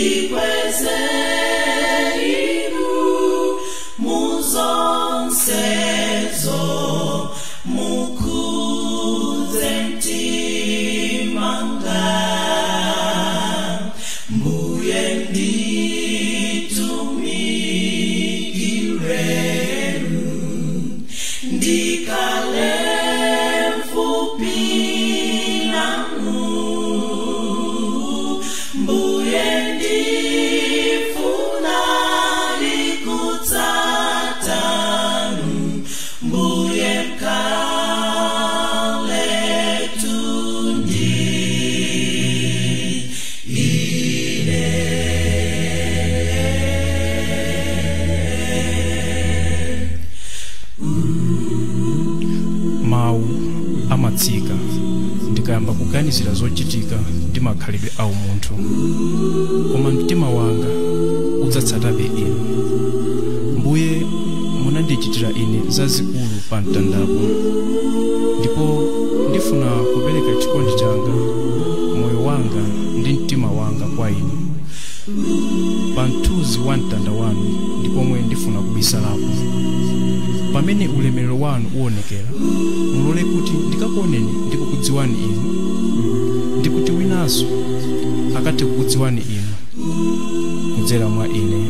Mundikweze inu muzonsezo, mukuze mtimanga, mbuye nditumikirenu, ndikale mfupi nanu, mbuye ndifuna likutsatanu, mbuye mkale tundi ine. Mawu amatsika ndikayamba kuganizira zochitika ndi makhalidwe a umunthu, koma mtima wanga udzatsatabe inu. Mbuye, munandichitira ine zazikulu pa mtandapo, ndipo ndifuna kupereka chikondi changa, moyo wanga ndi mtima wanga kwa inu. Pa mthunzi wa mtanda wanu ndipomwe ndifuna kubisalapo. Pamene ulemerero wanu uwonekera, mulole kuti ndikakuoneni ndi kukudziwani inu, ndi kuti winanso akathe kukudziwani inu kudzera mwa ine.